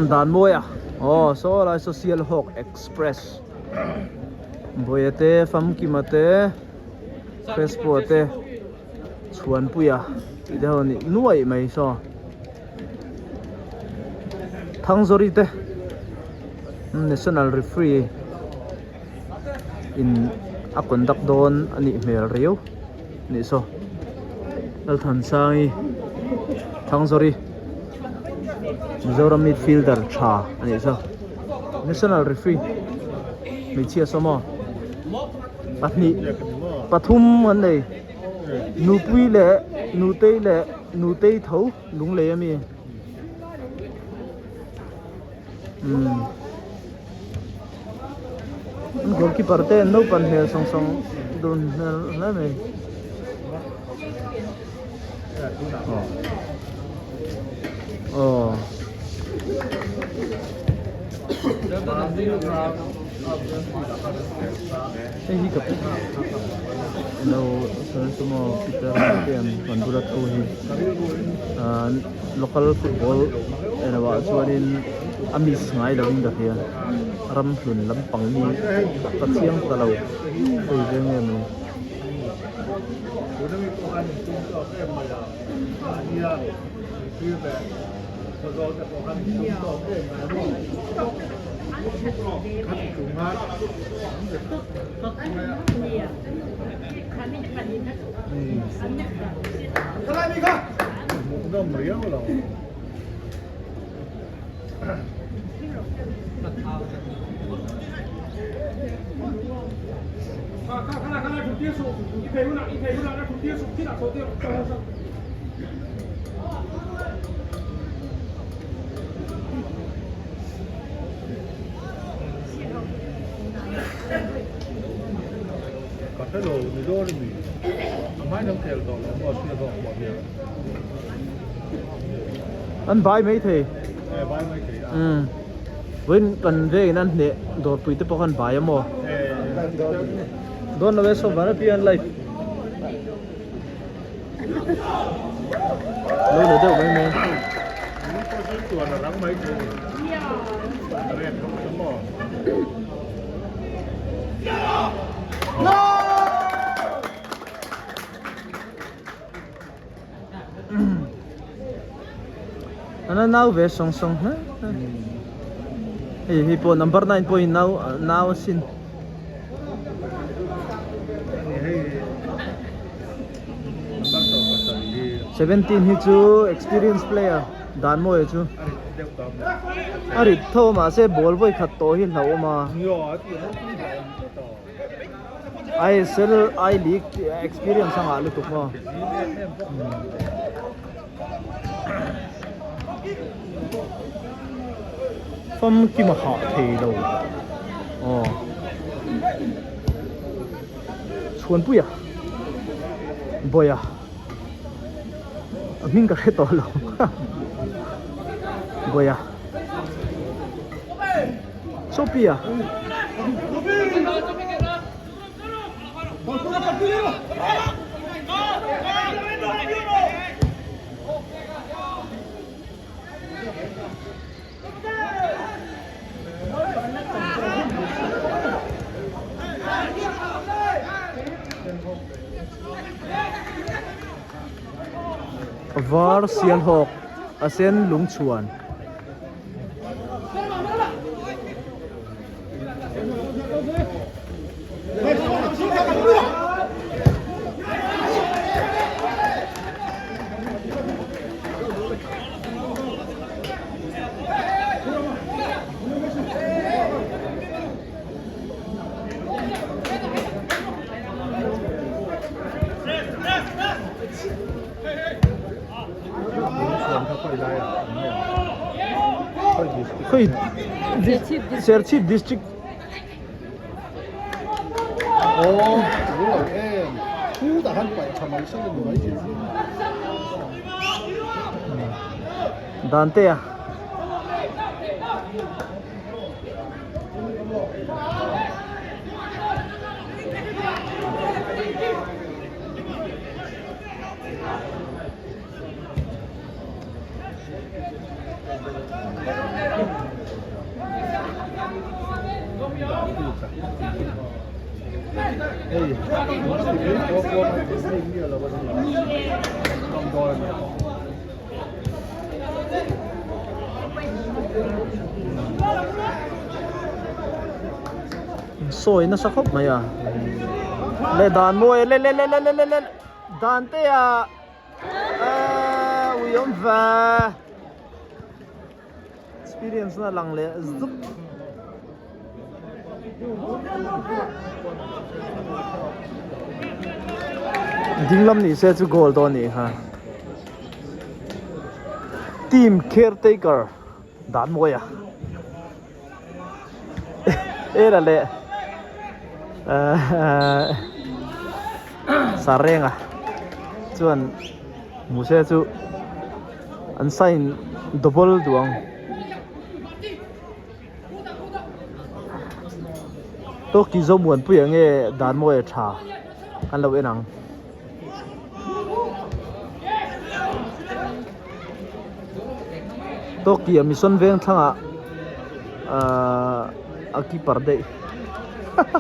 Dan mawi a aw saw lai saw Sialhawk Express Bawia te Famkima te Crespo te Chhuanpuia tih te ho a nih nuaih mai saw Thangzawri te National Referee in a conduct dawn a nih hmel riau nih saw Lalthansangi Thangzawri Mizoram midfielder tha a nih saw National Referee hmeichhia saw maw pahnih pathum an nei nupui leh nutei leh nutei tho lunglei ami umm an goalkeeper te an naupan hmel sawng sawng dun hmel hle mai aw aw. Hei hi ka pu lo sawi chu maw Peter te an kan bula thu hi ahh local football erawh ah chuanin a miss ngai lovin ka hria ram hlun lampang mi ka chiang ta lo hei veng em ni. An bai mai thei umm vawiin kan vengin an hneh dawrpui te pawh khan bai a maw dawn lo e saw vana pian live. Lo la deuh mai mai. An nau ve sawng sawng hle. Hei hi pawh number 9 pawhin nau nau a sin. 17 hi chu experience player dan mawi chu a rit tho mahse ball vawi khat tawh hi hlauhawm a ISL I League experience a ngah lutuk maw. Famkim a hah thei lo aw Chhuanpui a Bawia a hming ka hre tawh lo Bawia Sophia. Var Sialhawk a sen lungchhuan. Khawi Serchhip district Dan te a. Sawi nasa khawp mai a le dan mawi le le le le le le dan te ah ahh ui awm ve experience na lang leh zup. Ding lam ni se chu goal dawn nih kha team caretaker dan mawi a Ela leh ahh Sarenga chuan hmu se chu an sign double duh ang. Tawki Zomuanpuia nge dan mawi a tha kan lo en ang. Tawki a mission veng thlangah ahh a keeper daih haha.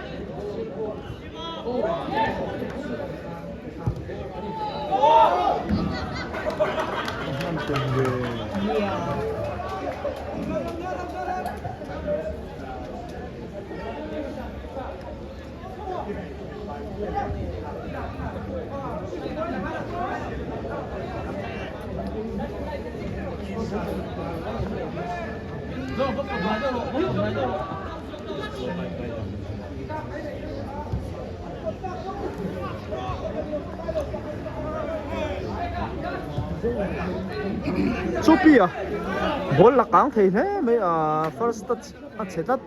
Chupi a ball la kang thei hle mai a first touch a chhe tlat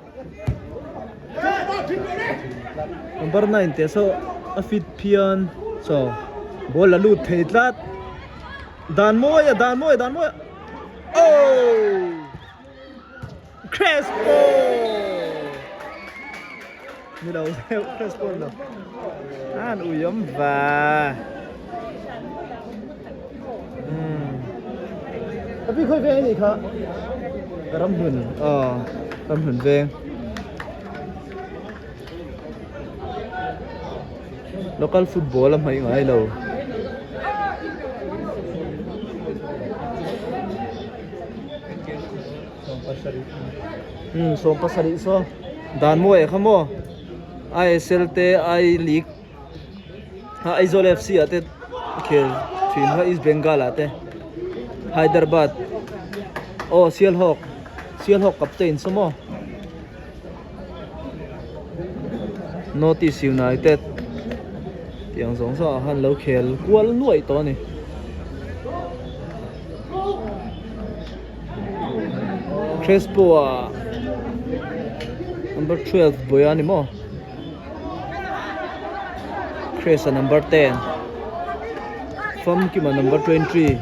number 9 te saw a fit phian chaw ball la lut thei tlat dan mawi a dan mawi a dan mawi a oh Crespo ni lo deuh Crespo ni lo an ui awm va umm a pi khawi veng anih kha ramhlun aw ramhlun veng local football a hmaih ngai lo. Umm sawm pasarih saw dan mawi ah kha maw ISL te I league a Aizawl FC ah te khel thin kha East Bengal ah te Hyderabad aw Sialhawk Sialhawk captain saw maw North East United tiang zawng zawng ah khan lo khel kual nuaih tawh a ni. Crespo ah number 12 buai a ni maw Cres a number 10 Famkima number 23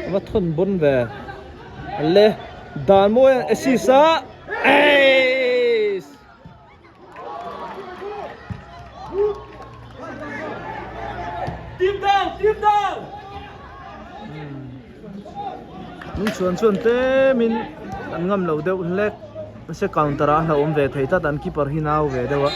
a va thawn bawn ve le dan mawi a assist a ace. Lungchhuan chuan tlemin an ngam lo deuh hlek mahse counter ah a hlauhawm ve thei tlat an keeper hi nau ve deuh a.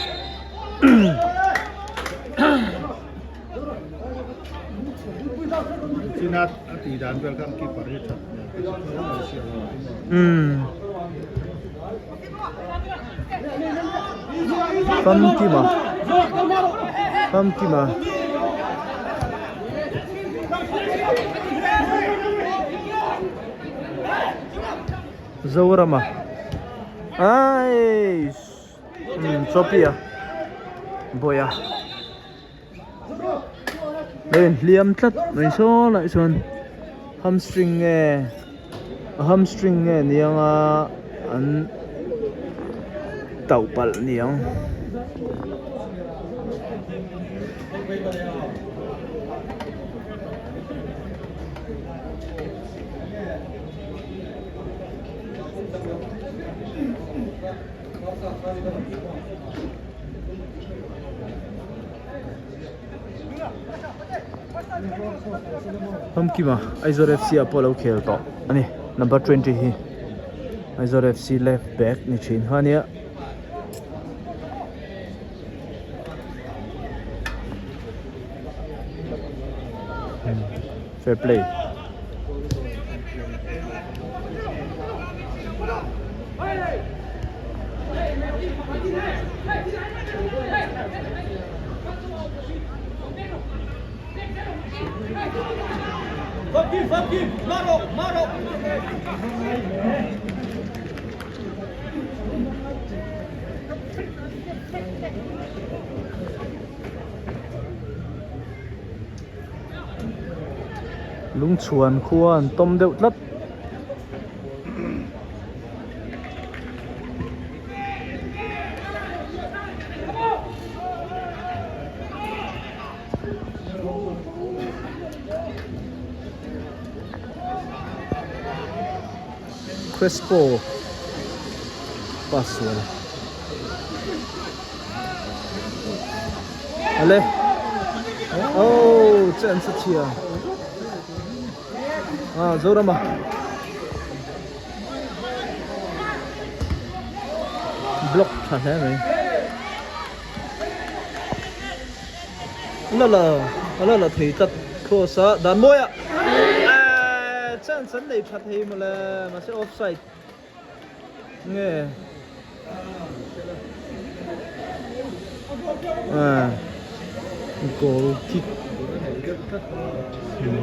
Famkima Famkima Zorama aiiss umm Sophia Bawia lo inhliam tlat mai saw lai chuan hamstring nge a hamstring nge niang a an tauh palh niang. Famkima Aizawl FC ah pawh a lo khel tawh a ni number 20 hi. Aizawl FC left back ni thin kha ania. Fair play. Lungchhuan khua an tawm deuh tlat. Crespo pass sual ale oh che an sa chhia ah Zorama block tha hle mai. La la la la thei tlat cross a dan mawi a eh chance an nei tha thei mawle mahse offside nge ah goal kick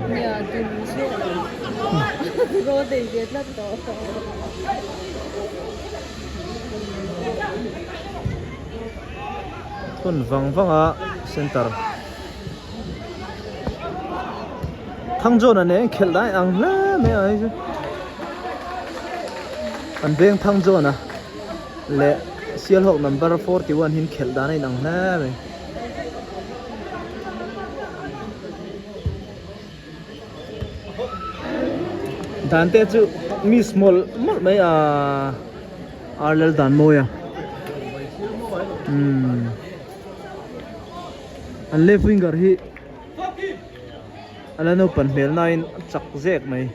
Nia dun zawk goal nei ve tlat tawh. Thun vang vang a center Thangzawna nen khelh lai ang hle mai a hei chu an veng Thangzawna leh Sialhawk number 41 hi an khelh dan a inang hle mai. Dan te chu miss mawlh mawlh mai a ar lal dan mawi a umm an left winger hi a la naupan hmel nain a chak zek mai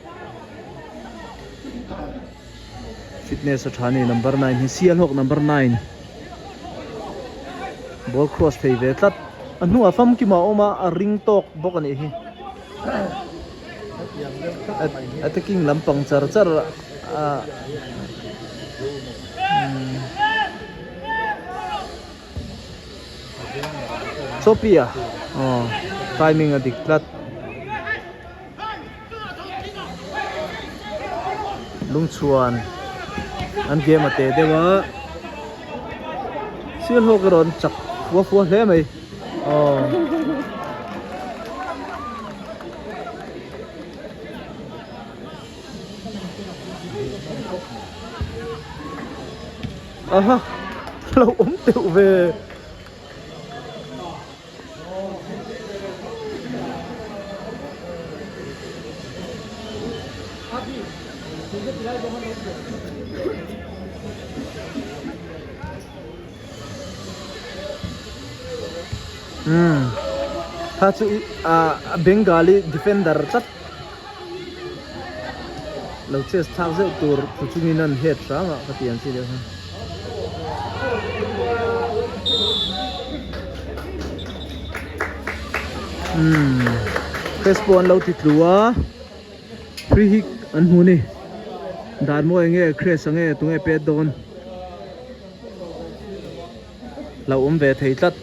fitness a tha a ni number 9 hi Sialhawk number 9 ball cross thei ve tlat a hnungah famkim a awm a a ring tawk bawk a nih hi. Attacking lampang char char a Chopi a aw timing a dik tlat Lungchhuan an game a te deuh a Sialhawk erawh an chak fua fua hle mai. Aw. Aha, lo awm teuh ve. Umm kha chu ah Bengali defender tlat lo chest thlak zeuh tur thu chungin an head hrang a ka ti ang chi deuh khan. Umm Crespo an lo ti tlu a free kick an hmu a ni dan mawi nge Cres a nge tunge pet dawn. Lo awm ve thei tlat.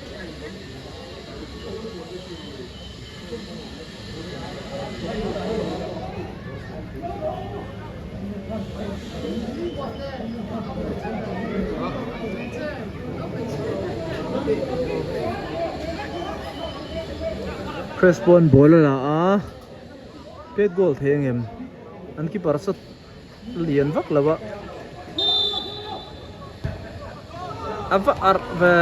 Crespo an ball a la a, pet goal thei angem an keeper sawt. lian vak lo a a va arh ve.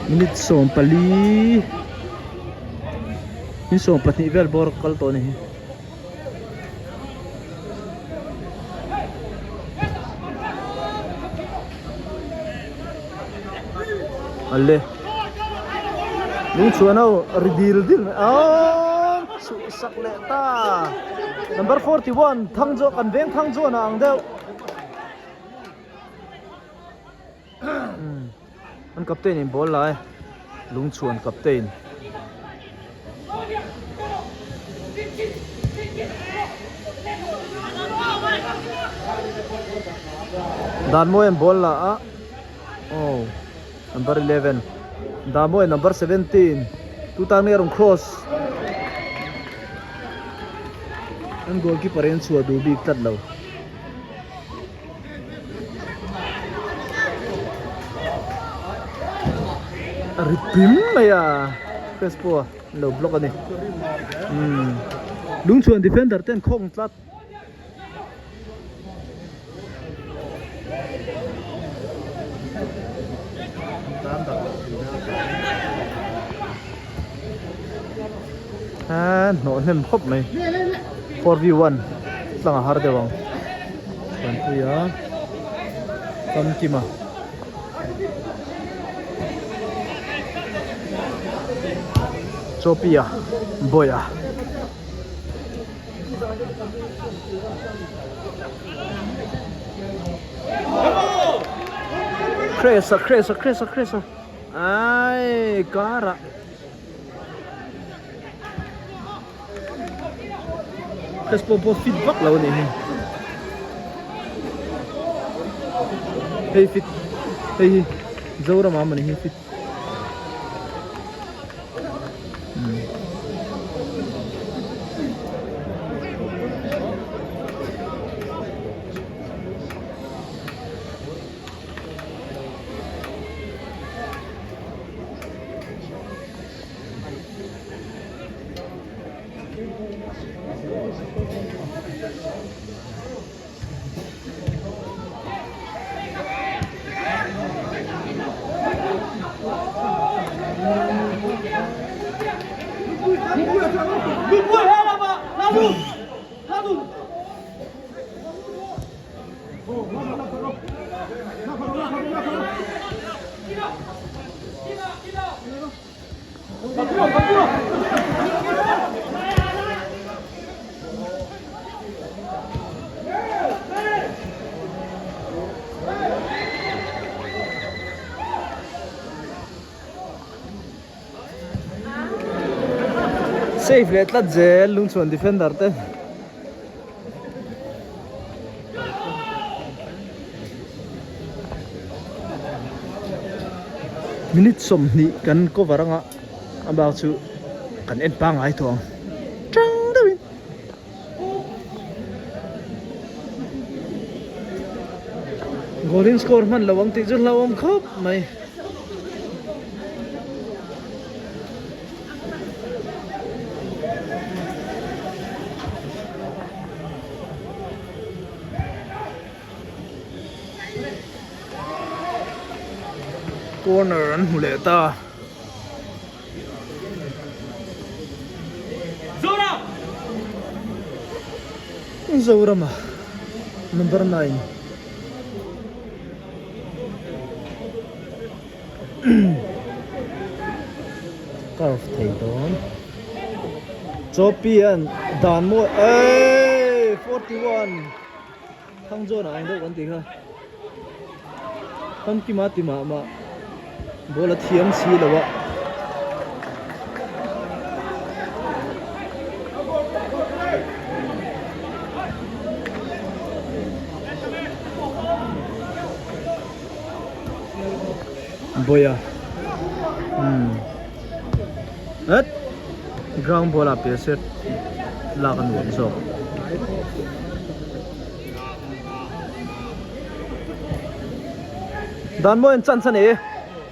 Minute 14 minute 12 vel bawr kal tawh a ni hi. Ale. Lungchhuan ho ri dil dil mai aaa chhuh sak leh ta number 41 Thangzawh kan veng Thangzawna ang deuh an captain in ball lai Lungchhuan captain. Danmawi an ball la a oh number 11 Danmawi number 17 tutan nge rawn cross an goalkeeper in chhuah duh bik tlat lo. A ri pim mai a Crespo a lo block a ni umm lungchhuan defender ten khawng tlat. A hnawh hnem khawp mai 4v1 tlang a har deuh ang Tanpuia Famkima Chawpia Bawia. Crash a crash a crash a crash a ai kara Crash pawh pawh fit vak lo a nih hi hei fit hei hi Zorama mawni hi fit. Save leh tlat zel lungchhuan defender te. Minute 20 kan cover anga a bak chu kan en pangngai tawh ang tang deuhin. Goal in score hman lo ang tih chu hlauhawm khawp mai. Corner an hmu leh ta. Zorama number 9. Curve thei dawn. Chawpi an dan mawi eii 41 Thangzawn ah ang deuh kan tih kha. Famkima ti mah mah ball a thiam si lo a. Bawia umm het ground ball ah pe se lak a nuam zawk. Danmawia'n chance a nei e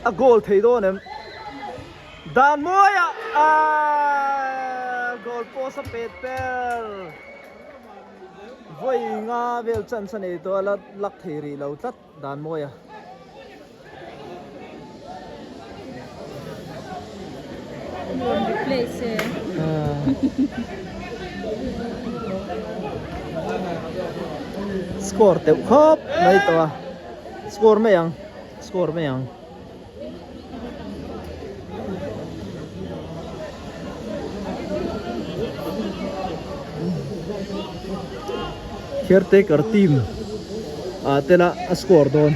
a goal thei dawn em Danmawia aaa goal post a pet per. Vawi nga vel chance a nei tawh a la lak thei rih lo tlat dan mawi a. Nuam replay se. Score teuh khawp mai tawh a. Score mai ang. Score mai ang. Caretaker team ah te lah a score dawn.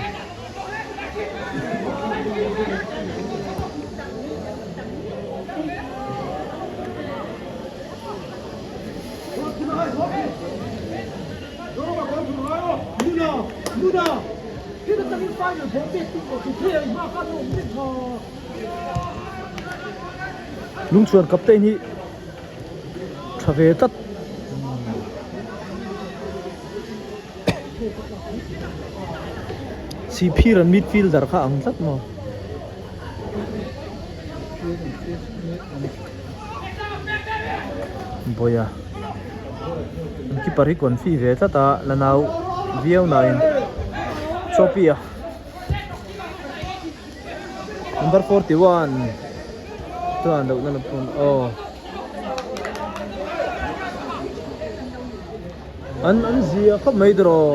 Lungchhuan captain hi tha ve tlat. Sihphir an midfielder kha ang tlat maw. Bawia an keeper hi confi ve tlat a la nau viau nain Chopia number 41 chuan lohna lam pawn aw an an zia khawp mai tiraw.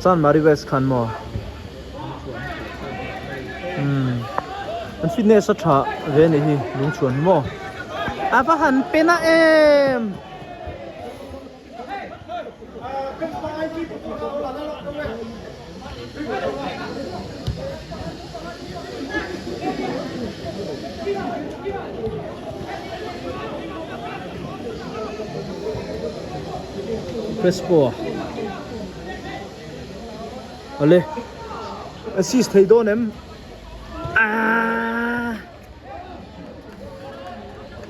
Chanmari West khan maw umm an fitness a tha ve a nih hi lungchhuan hi maw a va han pen a em. Crespo a awle assist thei dawn em aaa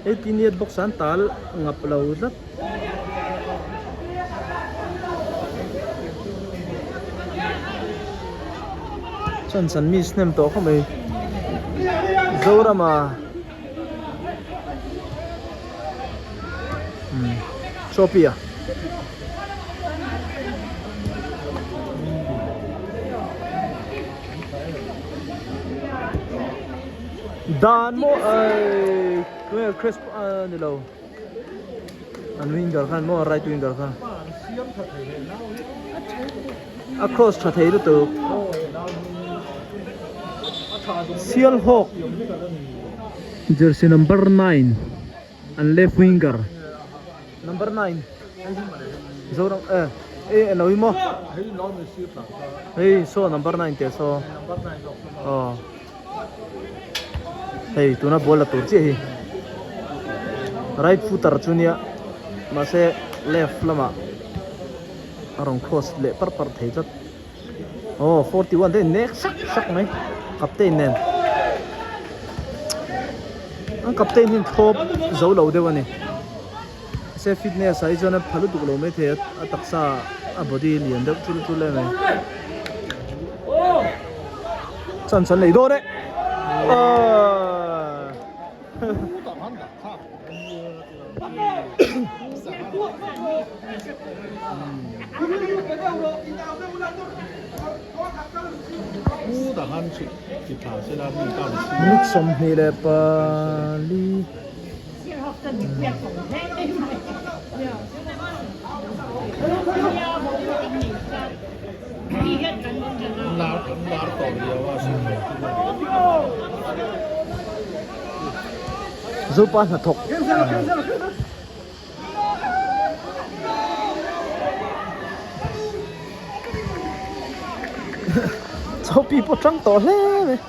hei tiniat box ah an tal ngap lo tlat. Chuan chan miss hnem tawh khawp mai Zorama umm trophy a. Dan maw ai tunge Crespo a ni lo. An winger khan maw right winger kha a cross tha thei lutuk Sialhawk jersey number 9 an left winger number 9 Zoram eh eh alo hi maw hei saw number 9 teh saw aw. Hei tuna ball la tur chiah hi right footer chu nia mahse left lamah a rawn cross leh par par thei tlat aw 41 te nek sak sak mai captain nen an captain hian thlawp zo lo deuh a ni mahse fitness ah hi chuan a pha lutuk lo maithei a a taksa a body lian deuh chul chul em mai. Chance an nei dawn e. Minute 24. Zopa hnathawk Chawpi pawh tang tawh hle mai.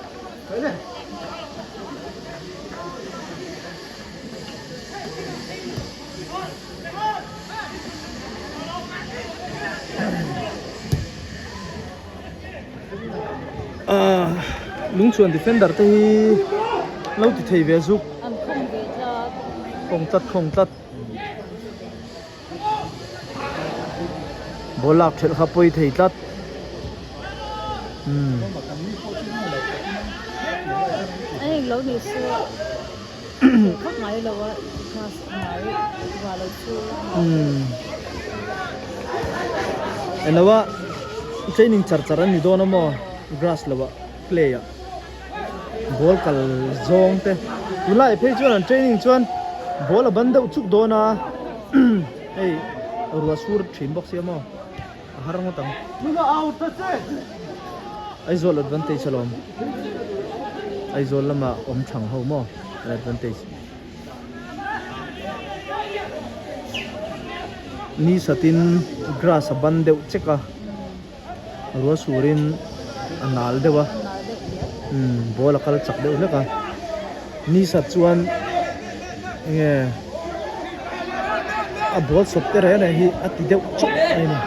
Ahh lungchhuan defender te hi lo ti thei ve zuk An khawng ve tlat. Khawng tlat khawng tlat. Ball lak thelh kha pawi thei tlat. Umm. Hei lo ni se khawp ngai lo a class ngai vah lo chu. Umm. Eng lo a training char char an ni dawn a maw grass lo ah clay ah. Ball kal zawng te tunlai phei chuan an training chuan ball a ban deuh chuk dawn a. Hei ruah sur thin bawk sia maw a har ngawt ang. Aizawl advantage alawm. Aizawl lama awm thang ho maw an advantage. Ni satin grass a ban deuh chek a. Ruah surin a nal deuh a umm ball a kal chak deuh hlek a ni sat chuan enge a ball sawp te reng reng hi a ti deuh chawk mai a ni.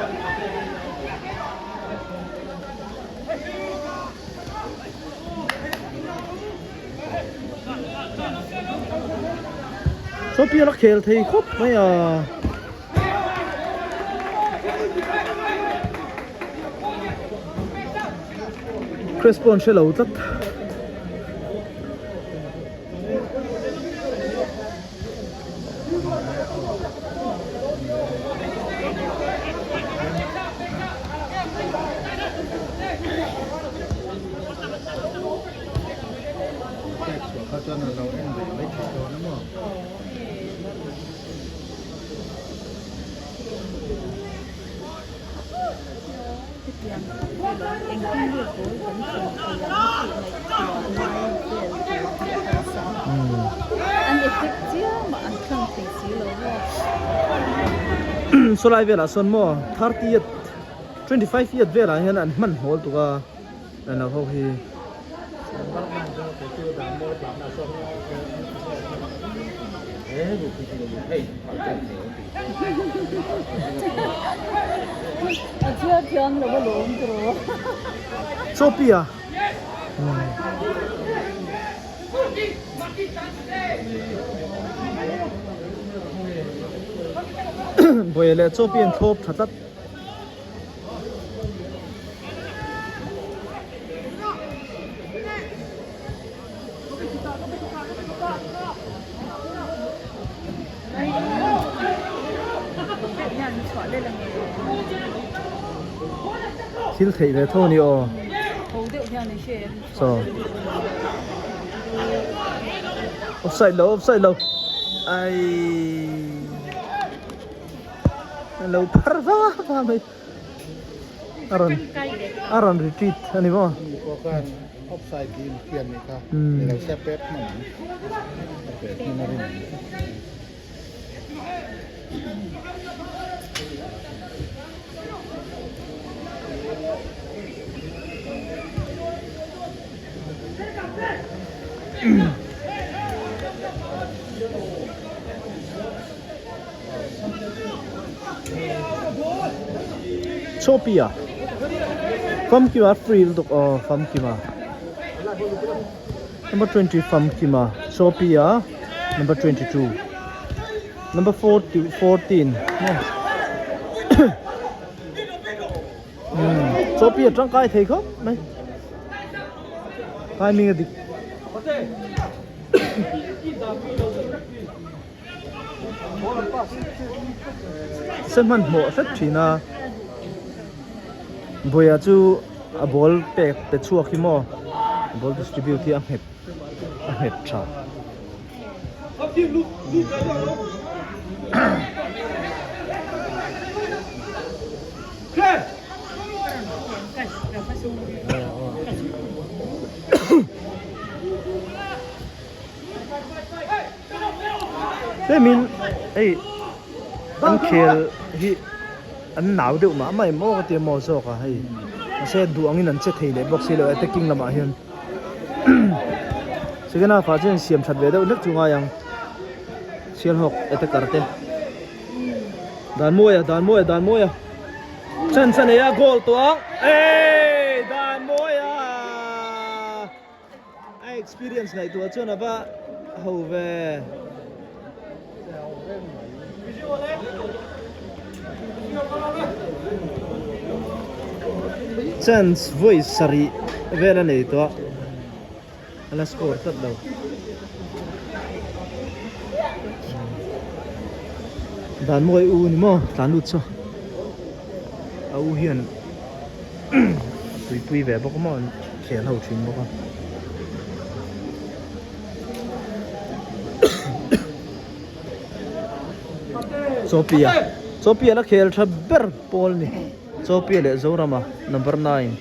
Saw pial a khel thei khawp mai a. Crespo an hre lo tlat. Sawlai velah sawn maw 30th 25 year velah hian an hman hawl tuk a an lo ho hi. Sophia. Buai leh Sophia an thlawp tha tlat. Thil theih ve tho a ni aw. Saw. Offside lo offside lo. Ai. Lo phar va va mai. A rawn a rawn retreat a ni maw? Mi pawh khan offside tih in hriat nih kha ni lo se pet hman ang a pet hman a rin ang. Chawpia Famkima free lutuk aw Famkima number 20 Famkima Chawpia number 22 number 40 14 Chawpia tangkai thei khawp mai timing a dik. Se hmanhmawh hret thin a Buaia chu a ball pek pe chhuak hi maw ball distribute hi a nghet a nghet tha. Tlemin hei an khel hi an nau deuh mah mah em aw ka ti a maw zawk a hei mahse duh angin an che thei leh bawk si lo attacking lamah hian second half ah chuan siam that ve deuh hlek chu ngai ang Sialhawk attacker te dan mawi a dan mawi a dan mawi a chance a nei a goal tawh ang eii dan mawi a. A experience ngaihtuah chuan a va ho ve. Chance vawi sarih vel a nei tawh a, a la score tlat lo. Dan mawi u ni maw tlan lut chu a u hian tuipui ve bawk maw. Thian ho thin bawk a. Chawpia. Chawpial a khel tha ber pawl ni. Chawpia leh Zorama number 9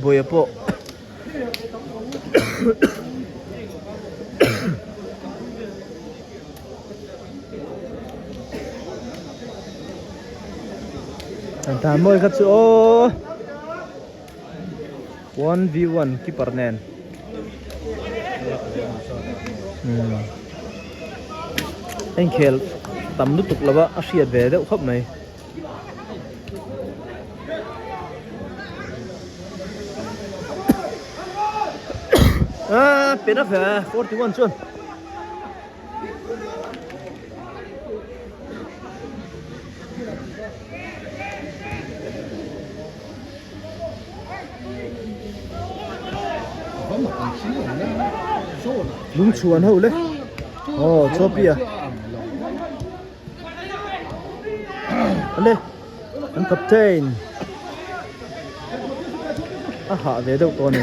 Buaia pawh An tan mawi kha chu aw 1v1 keeper nen umm a inkhel tam lutuk lova a hriat ve deuh khawp mai. Ah pena ve 41 chuan. Lungchhuan ho le aw chawpia ale an captain a hah ve deuh tawh a ni.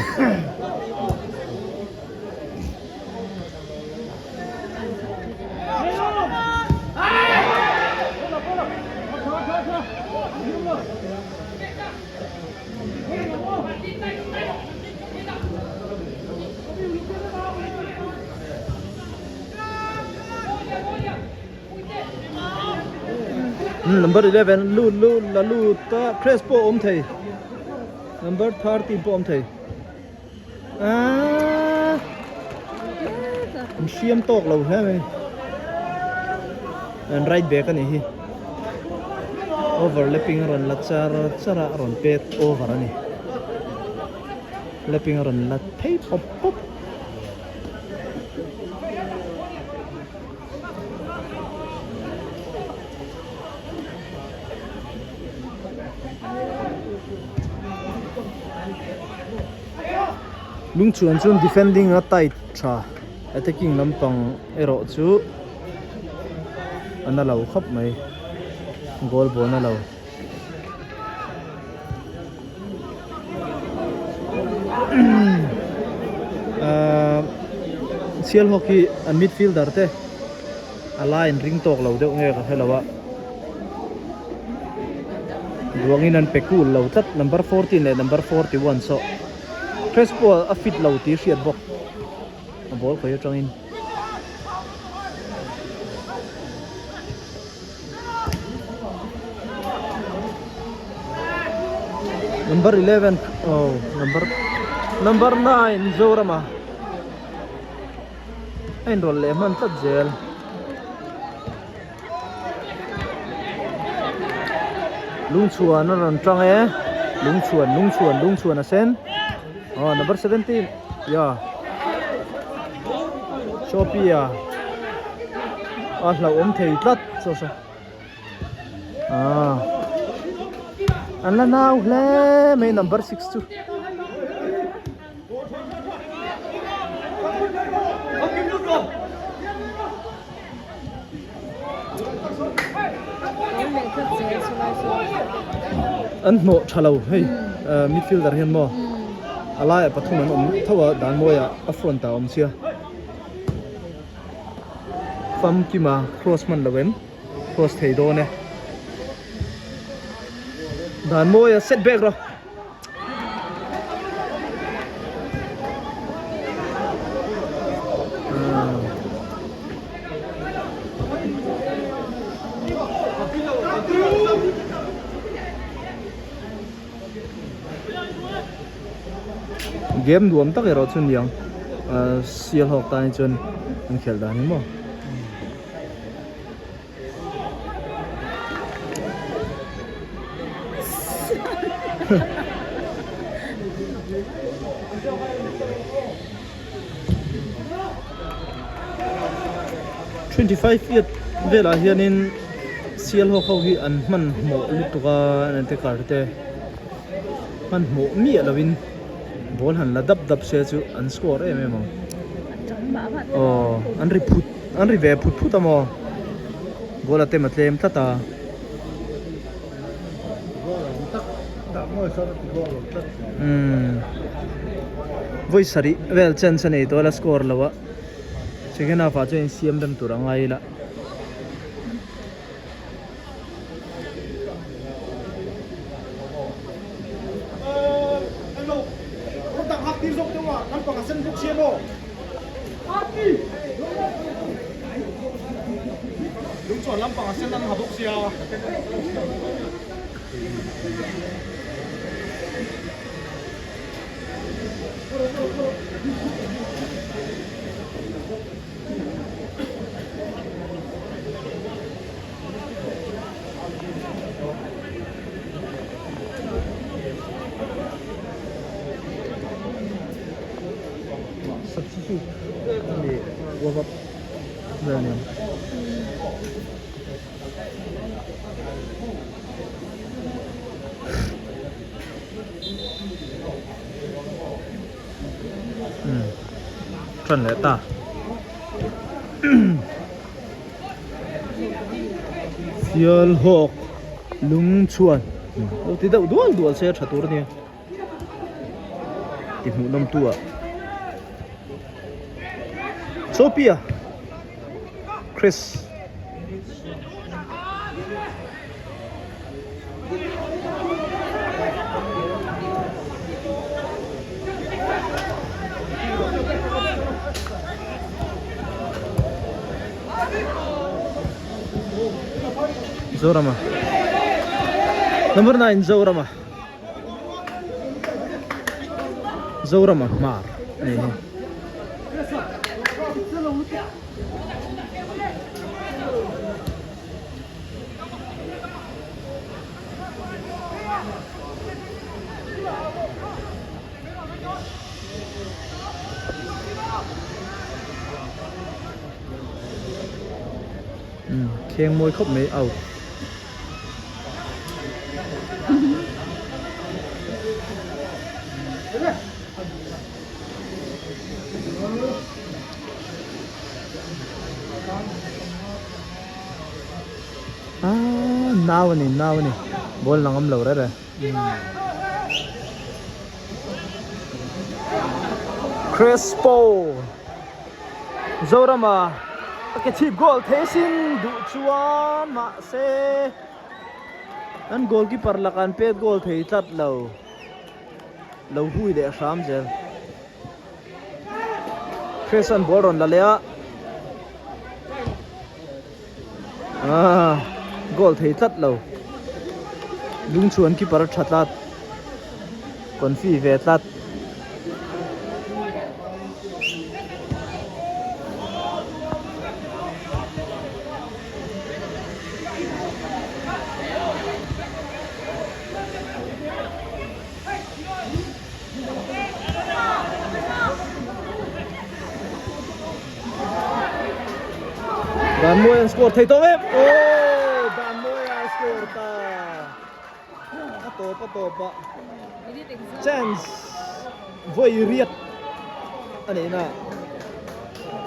Number 11 lut lut la lut ta Crespo awm thei number 13 pawh awm thei. Aaa an hriam tawk lo hle mai an right back a nih hi overlapping a rawn la char char a a rawn pet over a ni lapping a rawn la phei pawp pawp. Lungchhuan chuan defending a tight tha attacking lampang erawh chu a na lo khawp mai goal ball a na lo. Ahh Sialhawk hi an midfielder te a line ring tawk lo deuh nge ka hre lo a duangin an pe cool lo tlat number 14 leh number 41 saw Crespo a fit lo tih hriat bawk a ball khawi atangin. Number 11 oh number number 9 Zorama a inrawlh leh hman tlat zel. Lungchhuan a rawn tang e lungchhuan lungchhuan lungchhuan a sen aw number 17 ya Shopee a a hlauhawm thei tlat saw saw ah an la nau hle mai number 6 chu. An hnawh tha lo hei midfielder hian maw a laiah pathum an awm tho a dan mawiah a front ah a awm sia famkima cross hman lo em cross thei dawn e dan mawia set back rawh. Game nuam tak erawh chu niang ahh Sialhawk tan hi chuan an khelh dan hi maw. 25 feet velah hianin sialhawk ho hi an hmanhmawh lutuk a an te kar te hmanhmawh miah lovin ball han la dap dap se chu an score em em ang aw an ri phut an ri ve phut phut a maw ball a tem a tlem tlat a. Umm vawi sarih vel chance a nei tawh a la score lo a second half ah chuan insiam rem tur a ngai ila. Substitute ani warm up vel a niang. Tran leh ta. Sial hawk lung chhuan lo ti deuh dual dual se a tha tur a nia ti hmuh nawm tu ah Sophia Chris Zorama Number 9 Zorama Zorama hmar a ni hi. Umm kheng mawi khawp mai out. Aaa nau a ni nau a ni ball la ngam lo reng reng. Crespo Zorama a ke chhip goal thei sin duh chuan mahse an goalkeeper lakah an pet goal thei tlat lo lo hui leh hram zel. Crespo ball rawn la leh a ah goal thei tlat lo lungchhuan keeper a tha tlat confi ve tlat. Dan mawi an score thei tawh em aw dan mawi a score ta a tawp a tawp a chance vawi riat a nih na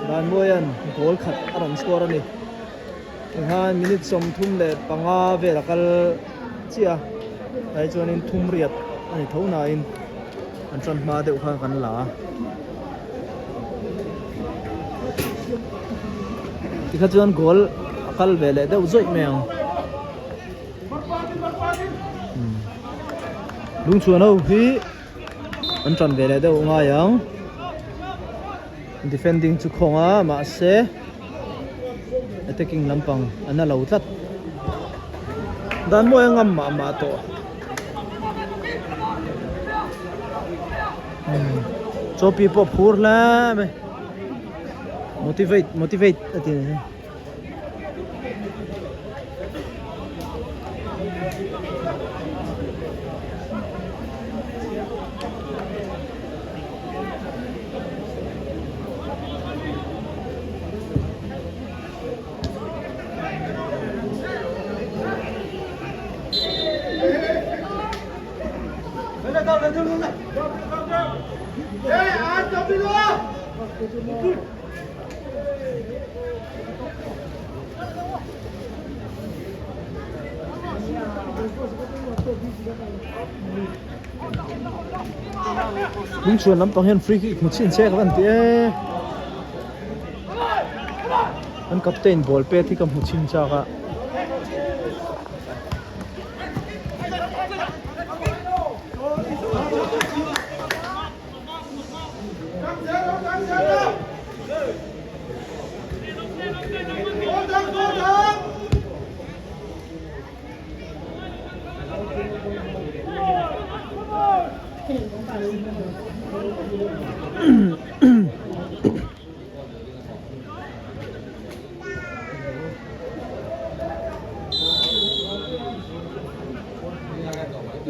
dan mawi an goal khat a rawn score a ni tikhan minute 35 vel a kal chiah a tlai chuanin thum riat a ni tho nain an tan hma deuh kha kan la a tikha chuan goal a kal ve leh deuh zawih mai ang lungchhuan ho hi an tan ve leh deuh ngai ang defending chu khawng a mahse attacking lampang an la lo tlat dan mawi a ngam mah mah tawh chopi pawh phur hle mai motivate motivate a ti a ni. Lungchhuan lampang hian free kick hmu chhin che ka van ti e an captain ball pet hi ka hmu chhin chak a.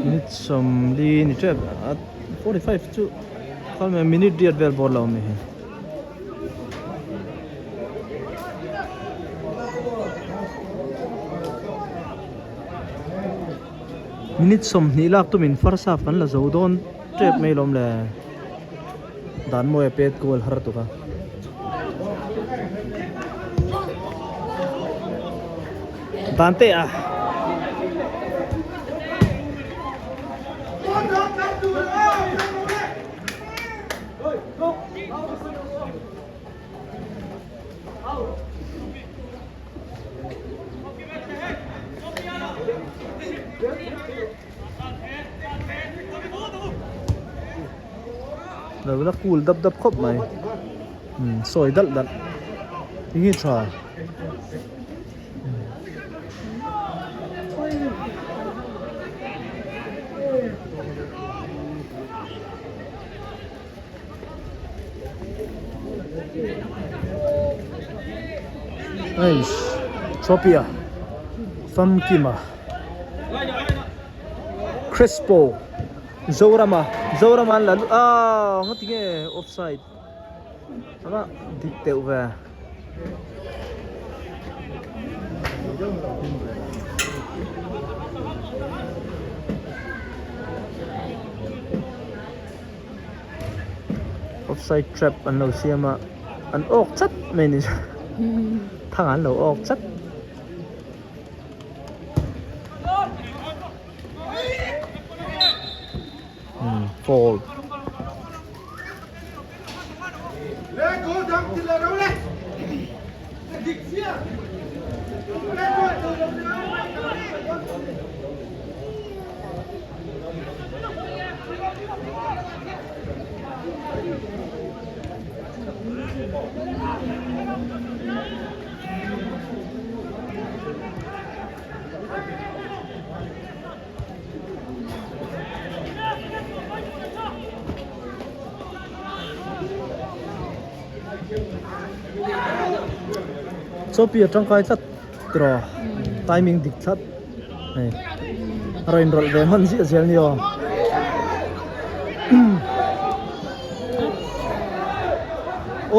Minute sawmli ni tep a 45 chu khalmai minute riat vel bawr lo ami hi. Minute sawmhnih lak tumin first half kan la zo dawn tep mai lawm le dan mawi a pet goal har tuk a. Dan te a. Lo la cool dap dap khawp mai umm sawi dalh dalh eng nge tha. Eish Chopia Famkima Crespo Zorama Zorama an la lut aaa nga tinge offside anga dik deuh ve. Offside trap an lo siam a an awk chat mai ni thang an lo awk chat. Foul. Chawpi a tangkai tlat tiraw timing dik tlat hei a rawn inrawlh ve hman ziah zel nia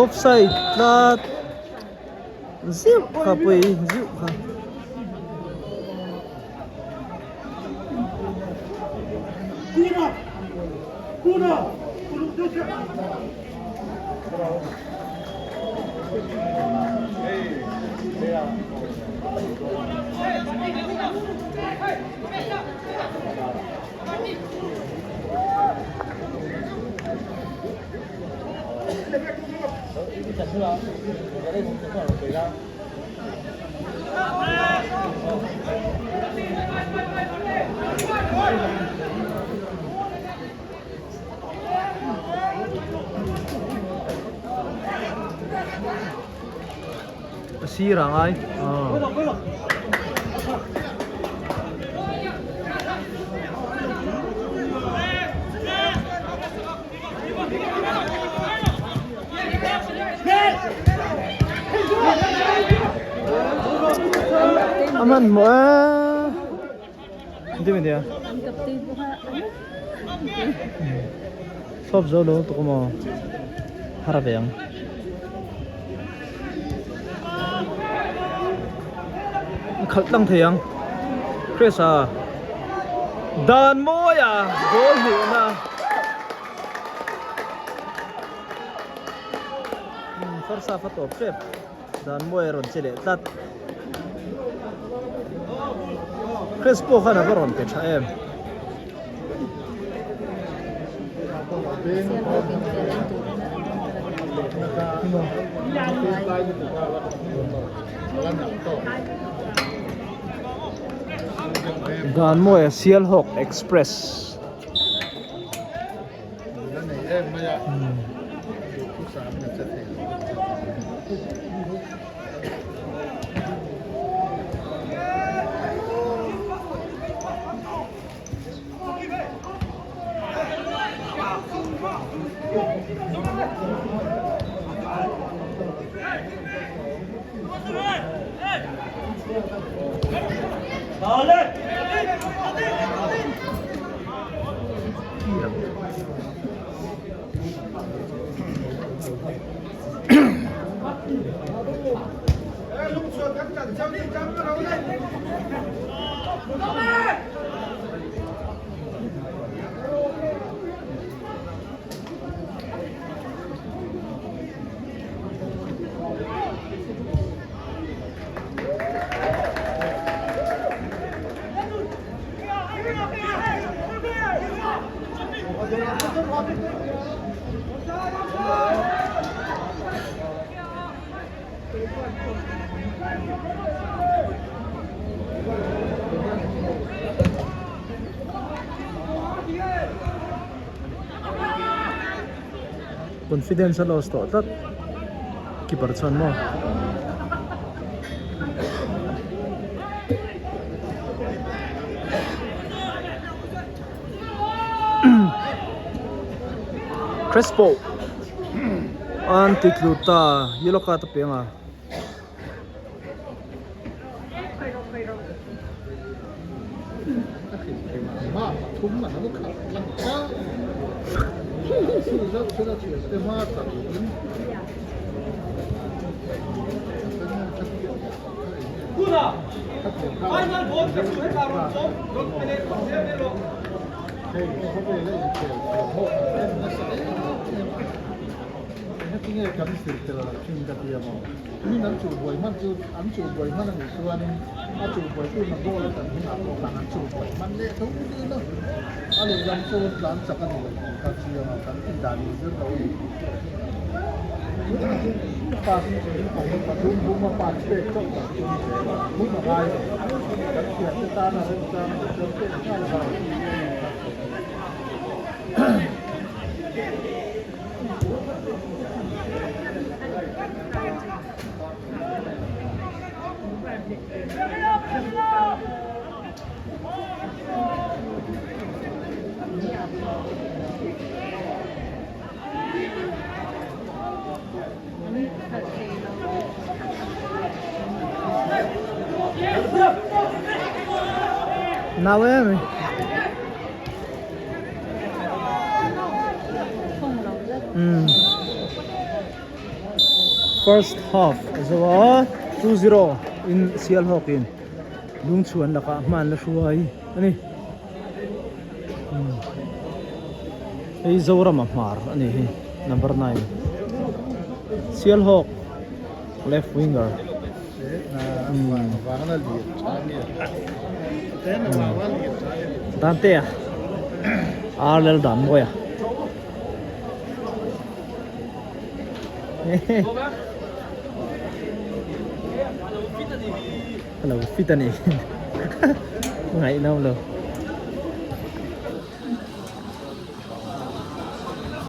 offside tlat zeuh kha pawh hi zeuh kha. A sir ah ngai A hmanhmawh e engtin nia thlawp zo lo tuk maw har ve ang. Khalh tlang thei ang Chris a dan mawi a goal hmuhna. First half a tawp tep dan mawi a rawn che leh tlat Crespo khan a va rawn pe tha em. Dan mawi a Sialhawk Express. Confidence a loss tawh tlat keeper chuan maw. Crespo an ti tlu ta yellow card a piang a. Nau em ai. Umm. First half a zo a 2-0 in Sialhawk in Lungchhuan lakah hman la hruai a ni. Hei Zorama hmar a ni hi number 9 Sialhawk left winger. Dante a R Lal Danmawia. Hello fit a ni. Ngaihnawm lo.